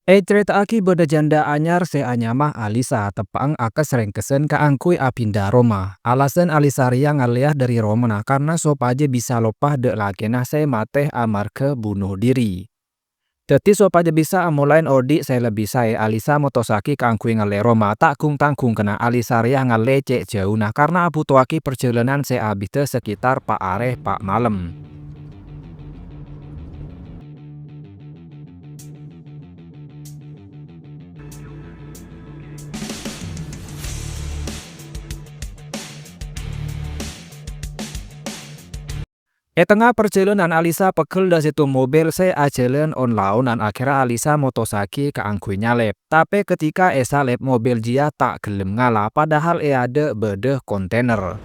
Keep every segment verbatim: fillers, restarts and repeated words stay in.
Ècarèta'aghi bâdâ jhândhâ anyar sè anyama Alisa, teppa'na akes-rèngkessen kaangghuy abhindhâ roma. Alasan Alisa rèya ngallèya dâri romana karna sopajâ bisa loppa dâ' lakèna sè matè amarghâ bunuh diri. Dhâddhi, sopajâ bisa amolaè odi' sè lebbi saè, Alisa motossaghi kaangghuy ngallè roma. Ta' gung-tanggung kèna Alisa rèya ngallè cè' jhâuna karna abhutowaghi parjhâlânan sè abiddhâ sakitar pa' arè pa' malem. È tengnga parjhâlânan, Alisa pegghel dâ' sèttong mobil sè ajhâlân on-laonan. Akhèrra Alisa motossaghi kaangghuy nyalèp. Tapè ketika èsalèp, mobil jiyâ ta' ghellem ngala, padahal è adâ' bâdâ kontainer.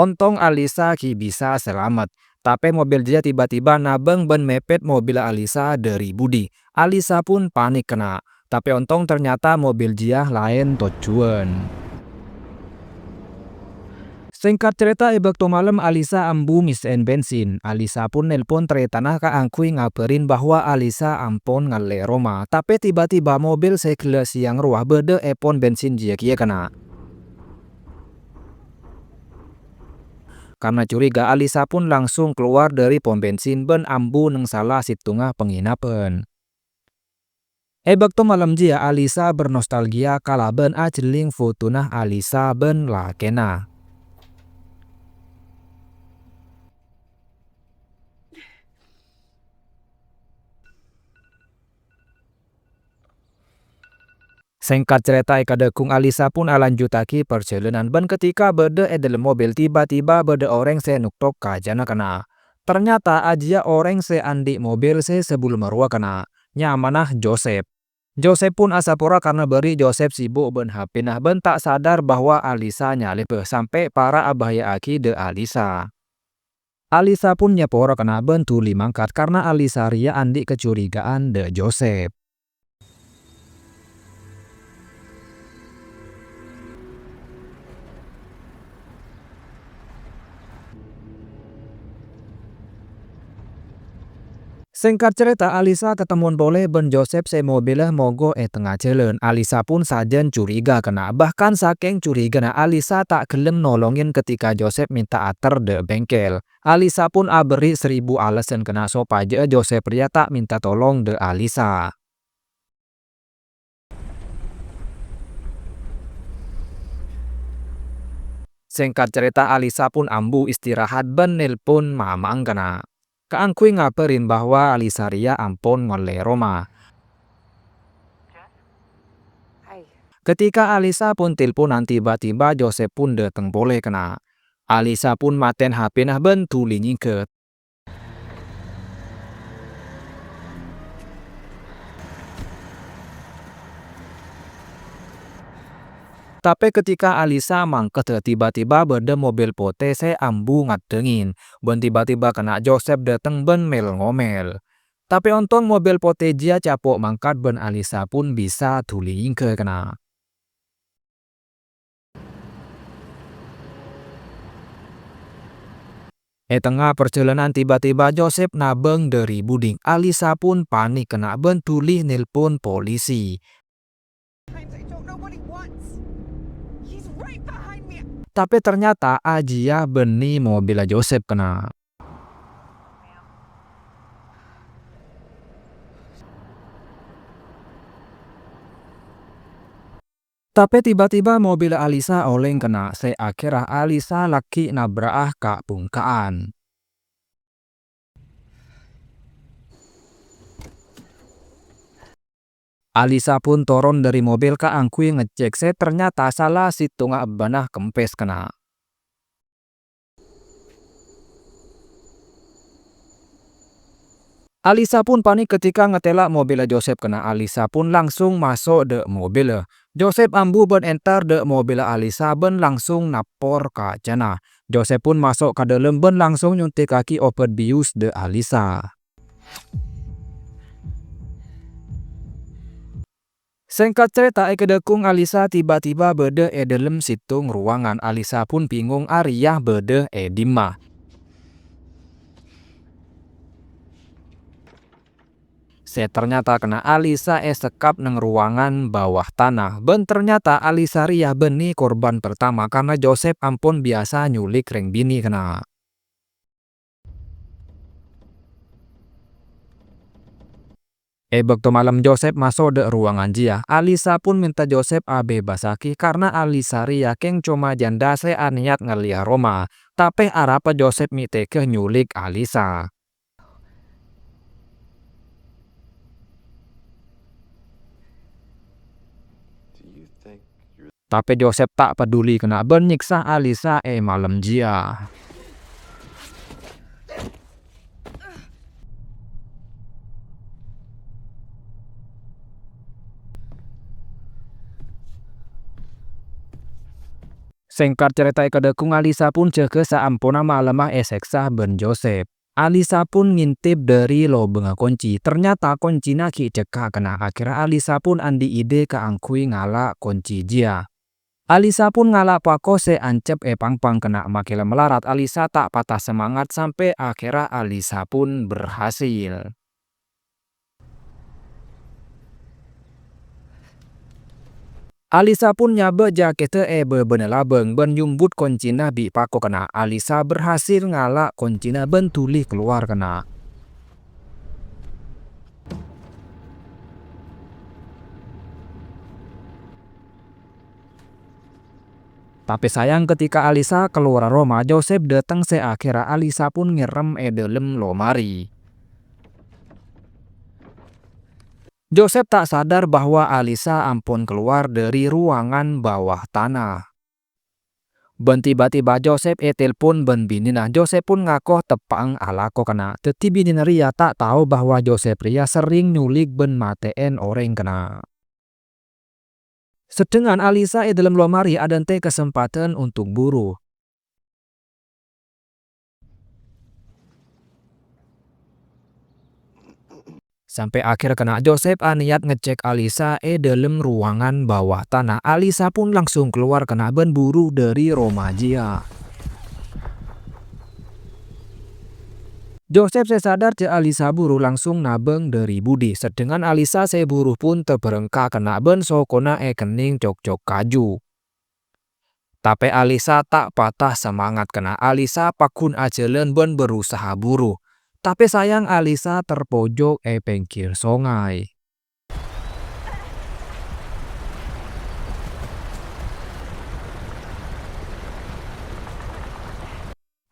Ontong Alisa ghi' bisa salamet, tapè mobil jiyâ tiba-tiba nabâng bân mèpèt mobilla Alisa dâri budi. Alisa pun panik kèna, tapè ontong ternyata mobil jiyâ laèn tojjhuwân. Sèngkat carèta, è bâkto malem Alisa ambu ngèssè'è bensin. Alisa pun nelpon tarètanna kaangghuy ngabârin bahwa Alisa ampon ngallè roma, tapè tiba-tiba mobil sè ghellâ' sèyang rowa bâdâ è pon bensin jiyâ kèya kèna. Karna curiga, Alisa pun langsung kalowar dâri pom bensin bân ambu neng sala sèttongnga pangènabbhân. È bâkto malem jiyâ, Alisa bernostalgia kalabân ajhelling fotona Alisa bân lakèna. Sèngkat carèta, è kadhâghung Alisa pun alanjuttaghi parjhâlânan, bân ketika bâdâ è dâlem mobil, tiba-tiba bâdâ orèng sè noktok kacana kèna. Ternyata ajiyâ orèng sè andi' mobil sè sabellunna rowa kèna, nyamana Josep. Josep pun asapora karna bâri' Josep sibuk bân H P-na bân ta' sadar bahwa Alisa nyalèbâ sampè' para' abahaya'aghi dâ' Alisa. Alisa pun nyapora kèna bân dhuli mangkat karna Alisa rèya andi' kacurigaan dâ' Josep. Sèngkat carèta, Alisa katemmon polè bân Josep sè mobilla mogok è tengnga jhâlân. Alisa pun sajân curiga kèna. Bahkan sakèng curigana, Alisa ta' ghellem nolongè ketika Josep mènta ater dâ' bengkel. Alisa pun aberri' seribu alasan kèna sopajâ Josep rèya ta' mènta tolong dâ' Alisa. Sèngkat carèta, Alisa pun ambu istirahat bân nelpon mama'na kèna, kaangghuy ngabârin bahwa Alisa rèya ampon ngallè roma. Ketika Alisa pun telponan, tiba-tiba Josep pun dâteng polè kèna. Alisa pun matèn H P-na bân dhuli nyèngghâ. Tapè ketika Alisa mangkadhâ, tiba-tiba bâdâ mobil potè sè ambu ngaddhângè, bân tiba-tiba kèna Josep dâteng bân mèl-ngomèl. Tapè ontong mobil potè jiyâ capo' mangkat bân Alisa pun bisa dhuli nyèngghâ kèna. È tengnga parjhâlânan, tiba-tiba Josep nabâng dâri budi. Alisa pun panik kèna bân dhuli nelpon polisi. Tapè ternyata ajiyâ bânnè mobilla Josep kèna. Tapè tiba-tiba mobilla Alisa olèng kèna, sè akhèrra Alisa lagghi' nabra'a ka' bhungka'an. Alisa pun toron dâri mobil kaangghuy ngecek sè ternyata sala sèttongnga ebbâna kempès kèna. Alisa pun panik ketika ngatela' mobilla Josep kèna. Alisa pun langsung maso' dâ' mobilla Josep ambu bân entar dâ' mobilla Alisa bân langsung nappor kacana. Josep pun maso' ka dâlem bân langsung nyuntikkaghi obat bius dâ' Alisa. Sèngkat carèta, è kadhâghung Alisa tiba-tiba bâdâ è dâlem sèttong rowangan. Alisa pun bingung arèya bâdâ è dimma. sè ternyata kèna' Alisa èsekkap neng ruangan bawah tana. Bân ternyata Alisa rèya bânnè korban pertama karna Joseph ampon biyasa nyulik rèng binè' kèna'. È bâkto malem Joseph maso' dâ' ruangan jiyâ, Alisa pun mènta Joseph abhebbassaghi karna Alisa rèya kèng coma jhândhâ sè anèyat ngallèya roma. Tapè arapa Joseph mè' tegghâ nyulik Alisa? Tapè Joseph ta' paduli kèna' bân nyèksa Alisa è malem jiyâ. Sèngkat carèta, è kadhâkung Alisa pun jâgâ saamponna malemma èsèksa bân Joseph. Alisa pun ngintip dâri lobângnga konci. Ternyata koncina ghi' cekka' kèna'. Akhèrra Alisa pun andi' ide kaangghuy ngala' konci jiyâ. Alisa pun ngala' pako sè ancep èpangpang kèna'. Makèla malarat Alisa ta' patah semangat sampè' akhèrra Alisa pun berhasil. Alisa pun nyabâ' jakèdda è bâbâna labâng bân nyombut koncina bi' pako kèna'. Alisa berhasil ngala' koncina bân dhuli kalowar kèna'. Tapè sayang, ketika Alisa kalowar roma, Joseph dâteng sè akhèrra Alisa pun ngèrèm è dâlem lomari. Joseph ta' sadar bahwa Alisa ampon kalowar dâri ruangan bawah tana. Bân tiba-tiba Joseph ètelpon bân binèna. Joseph pun ngako teppa'eng alako kèna'. Dhâddhi binèna rèya ta' tao bahwa Joseph rèya serrèng nyulik bân matè'è orèng kèna'. Sedangkan Alisa è dâlem lomari adântè' kasempadhân untuk buru. Sampè' akhèr kèna' Joseph anèyat ngecèk Alisa è dâlem ruangan bawah tana. Alisa pun langsung kalowar kèna' bân buru dâri roma jiyâ. Joseph sè sadar jhâ' Alisa buru langsung nabâng dâri budi, sedangkan Alisa sè buru pun taberrengka kèna' bân sokona èkennèng cokcok kaju. Tapè Alisa ta' patah semangat kèna'. Alisa pagghun ajhâlân bân berusaha buru. Tapè sayang Alisa terpojok è pèngghir songay.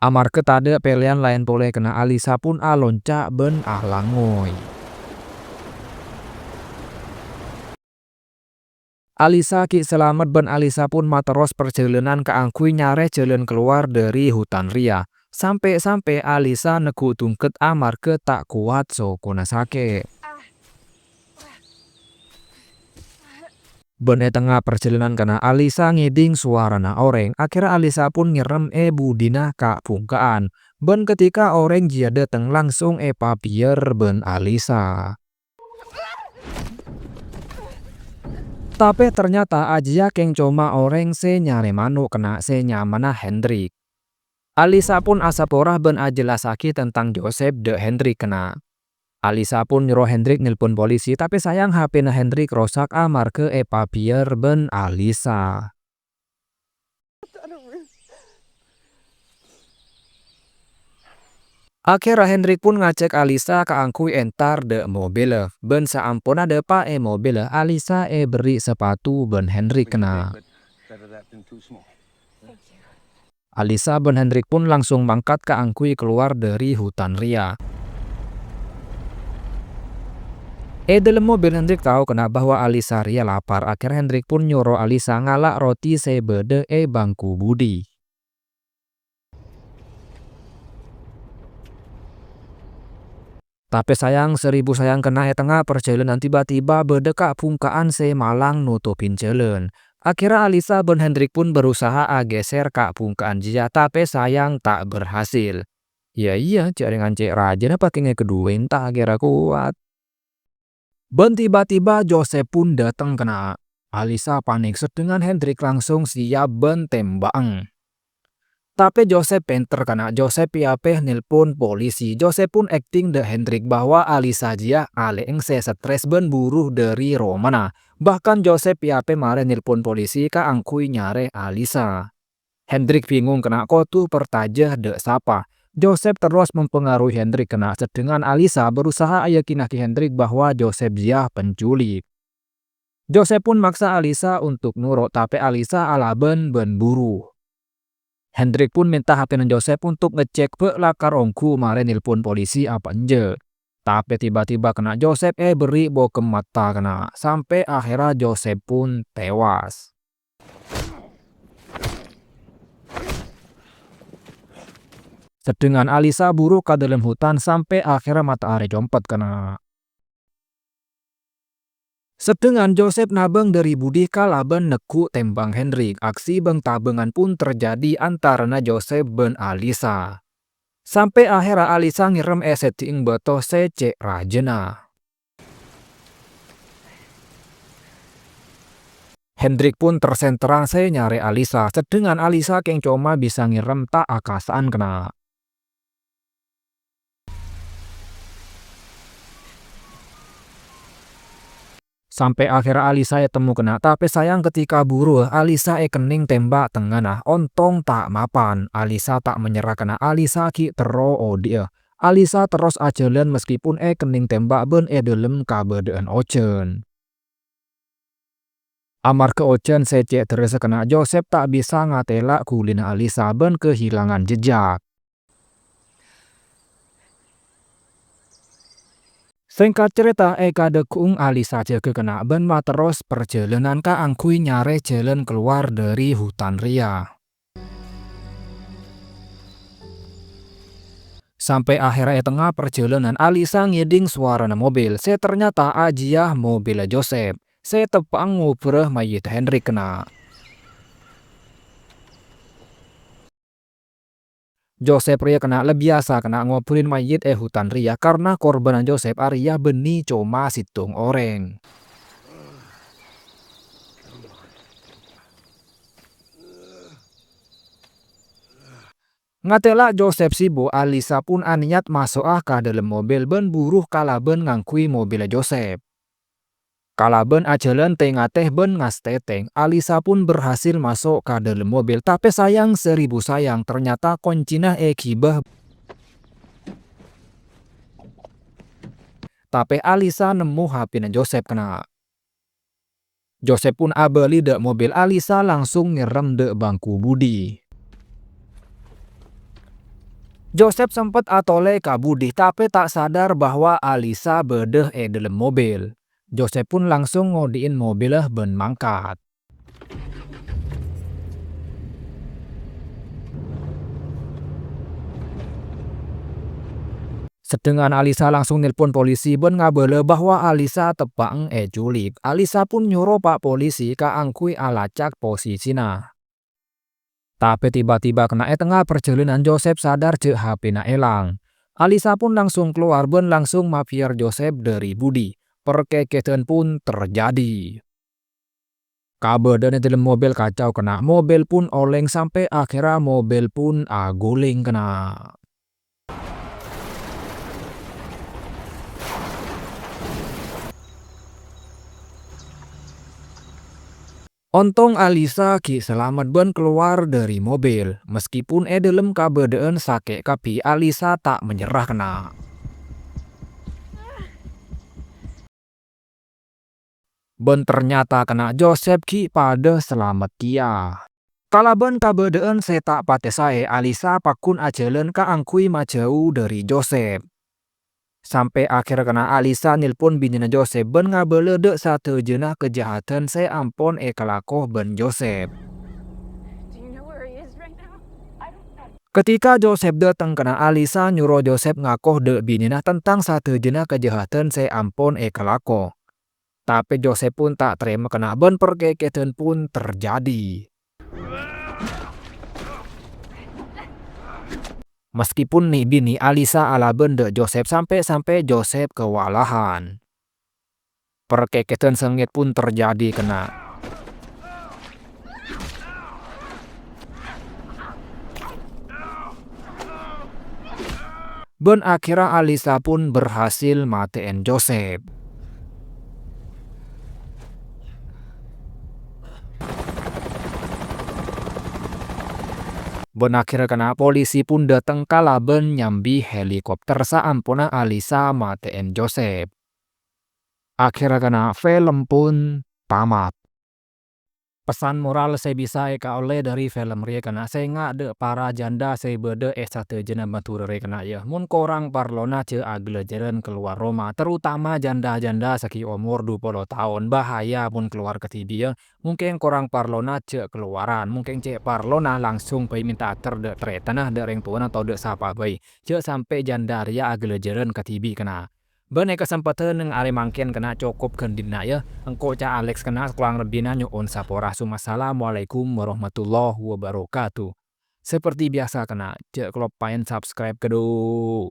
Amarghâ tadâ' pèlèyan laèn polè kèna' Alisa pun alonca' bân alangoy. Alisa ghi' salamet bân Alisa pun materros parjhâlânan kaangghuy nyarè jhâlân kalowar dâri hutan rèya. Sampè'-sampè' Alisa neggu' dungket amarghâ ta' kowat sokona sakè'. Bân è tengnga parjhâlânan kèna' Alisa ngèdhing sowarana orèng. Akhèrra Alisa pun ngèrèm è budina ka'-bhungka'an. Bân ketika orèng jiyâ dâteng langsung èpabiyâr bân Alisa. Tapè ternyata ajiyâ kèng coma orèng sè nyarè mano' kèna' sè nyamana Hendrik. Alisa pun asapora bân ajhellassaghi tentang Joseph dâ' Hendrik kèna'. Alisa pun nyoro Hendrik nelpon polisi, tapè sayang H P-na Hendrik rosak amarghâ èpabiyâr bân Alisa. Akhèrra Hendrik pun ngajhâk Alisa kaangghuy entar dâ' mobilla, bân saamponna dâpa' è mobilla, Alisa èberri' sapatu bân Hendrik kèna'. Alisa bân Hendrik pun langsung mangkat kaangghuy kalowar dâri hutan rèya. È dâlem mobil Hendrik tao kèna' bahwa Alisa rèya lapar, akhèrra Hendrik pun nyoro Alisa ngala' roti sè bâdâ è bangku budi. Tapè sayang, seribu sayang kèna' è tengnga parjhâlânan tiba-tiba bâdâ ka'-bhungka'an sè malang notobhi jhâlân. Akhèrra Alisa bân Hendrik pun berusaha aghèsèr ka'-bhungka'an jiyâ, tapè sayang ta' berhasil. Iyâ, iyâ, jhâ' rèng ancè' rajâna pakèngnga kadhuwâ ènta' kèra kowat. Bân tiba-tiba Joseph pun dâteng kèna'. Alisa panik, sedangkan Hendrik langsung siap bân temba'eng. Tapè Joseph pènter, kana'. Joseph pè-apè nelpon polisi. Joseph pun akting dâ' Hendrik bahwa Alisa jiyâ alè'eng sè stres bân buru dâri romana. Bahkan Joseph pè-apè marè nelpon polisi kaangghuy nyarè Alisa. Hendrik bingung, kana', kodhu parcajâ dâ' sapa. Joseph terros mempengaruhi Hendrik, kana', sedangkan Alisa berusaha ayakinagi Hendrik bahwa Joseph jiyâ penculik. Joseph pun maksa Alisa untuk noro', tapè Alisa alabân bân buru. Hendrik pun mènta H P-na Joseph untuk ngecek bâ' lakar ongghu marè nelpon polisi apa enjâ'. Tapè tiba-tiba, kana', Joseph èberri' bokèm mata, kana', sampè' akhèrra Joseph pun tewas. Sedangkan Alisa buru ka dâlem hutan sampè' akhèrra matahari compet, kana'. Sedangkan Joseph nabâng dâri budi kalabân neggu' tèmbhâng Hendrik. Aksi bâng-tabângan pun terjadi antarana Joseph bân Alisa. Sampè' akhèrra Alisa ngèrèm è seddhi'eng bâto sè cè' rajâna. Hendrik pun tersenterang sè nyarè Alisa, sedangkan Alisa kèng coma bisa ngèrèm ta' akassa'an, kana'. Sampè' akhèrra Alisa ètemmo, kana', tapè sayang ketika buru Alisa èkennèng tèmbhâk tengnga'na, ontong ta' mapan. Alisa ta' menyerah, kana', Alisa ghi' terro odi'â. Alisa terros ajhâlân meskipun èkennèng tèmbhâk bân è dâlem kabâdâ'ân ojhân. Amarghâ ojhân sè cè' derressa, kana', Joseph ta' bisa ngatela' ghulina Alisa bân kehilangan jejak. Sèngkat carèta, è kadhâggu'eng Alisa jâgâ, kana', bân materros parjhâlânan kaangghuy nyarè jhâlân kalowar dâri hutan rèya. Sampè' akhèrra è tengnga parjhâlânan, Alisa ngèdhing sowarana mobil sè ternyata ajiyâ mobilla Joseph sè teppa'eng ngobhârâ mayyit Hendrik, kana'. Joseph rèya, kana', la biyasa, kana', ngobhârin mayyit è hutan rèya karna korbhânna Joseph arèya bânnè coma sèttong orèng. Ngatela' Joseph sibuk, Alisa pun anèyat maso'a ka dâlem mobil bân buru kalabân ngangghuy mobilla Joseph. Kalabân ajhâlân tè-ngatè bân ngastètèng, Alisa pun berhasil maso' ka dâlem mobil, tapè sayang seribu sayang, ternyata koncina èghibâ. Tapè Alisa nemmo H P-na Joseph, kana'. Joseph pun abâli dâ' mobil, Alisa langsung ngèrèm dâ' bangku budi. Joseph sempet atolè ka budi, tapè ta' sadar bahwa Alisa bâdâ è dâlem mobil. Joseph pun langsung ngodhi'in mobilla bân mangkat. Sedangkan Alisa langsung nelpon polisi bân ngabâlâ bahwa Alisa teppa'eng èculik. Alisa pun nyoro pa-, polisi kaangghuy alacak posisina. Tapè tiba-tiba, kana', è tengnga parjhâlânan Joseph sadar jhâ' H P-na èlang. Alisa pun langsung kalowar bân langsung mabiyar Joseph dâri budi. Parkèkèdhân pun terjadi. Kabâdâ'ân è dâlem mobil kacau, kana', mobil pun olèng sampè' akhèrra mobil pun aghulèng, kana'. Ontong Alisa ghi' salamet bân kalowar dâri mobil. Meskipun è dâlem kabâdâ'ân sakè' kabbhi, Alisa ta' menyerah, kana'. Bân ternyata, kana', Joseph ghi' padâ salamet kèya. Kalabân kabâdâ'ân sè ta' patè saè, Alisa pagghun ajhâlân kaangghuy majhâu dâri Joseph. Sampè' akhèrra, kana', Alisa nelpon binèna Joseph bân ngabâlâ dâ' sadhâjâna kajahadan sè ampon èkalako bân Joseph. Ketika Joseph dâteng, kana', Alisa nyoro Joseph ngako dâ' binèna tentang sadhâjâna kajahadan sè ampon èkalako. Tapè Joseph pun ta' tarèma, kana', bân parkèkèdhân pun terjadi. Meskipun nè'-binè' Alisa alabân dâ' Joseph, sampè'-sampè' Joseph kawalahan. Parkèkèdhân sengngèt pun terjadi, kana'. Bân akhèrra Alisa pon berhasil matè'èn Joseph. Bân akhèrra kana' polisi pon dâteng kalabân nyambi helikopter saamponna Alisa matè'èn Joseph. Akhèrra kana' film pon tamat. Pesan moral sè bisa èkaollè dhâri film rèya kana' sènga' dâ' para jhândhâ sè bâdâ è sadhâjâna Madhurâ rè kana' yâ. Mon korang parlona jhâ' aghâlâjhârân kalowar roma, terutama jhândhâ-jhândhâ sè ghi' omor dupolo taon, bahaya mon kalowar kadhibi' yâ. Mungkin korang parlona jhâ' kalowaran, mungkin cè' parlona langsung bhâi mènta ater dâ' tarètanna, dâ' rèng towana, tao dâ' sapa bhâi. Jhâ' sampè' jhândhâ rèya aghâlâjhârân kadhibi' kana'. Bân è kasempadhân neng arè mangkèn kana' cokop ghân dinna' yâ. Engko' ca' Alex kana' sakalanglebbina nyo'on sapora. Assalamualaikum warahmatullahi wabarakatuh. Seperti biasa kana', jhâ' kaloppaè subscribe, kado.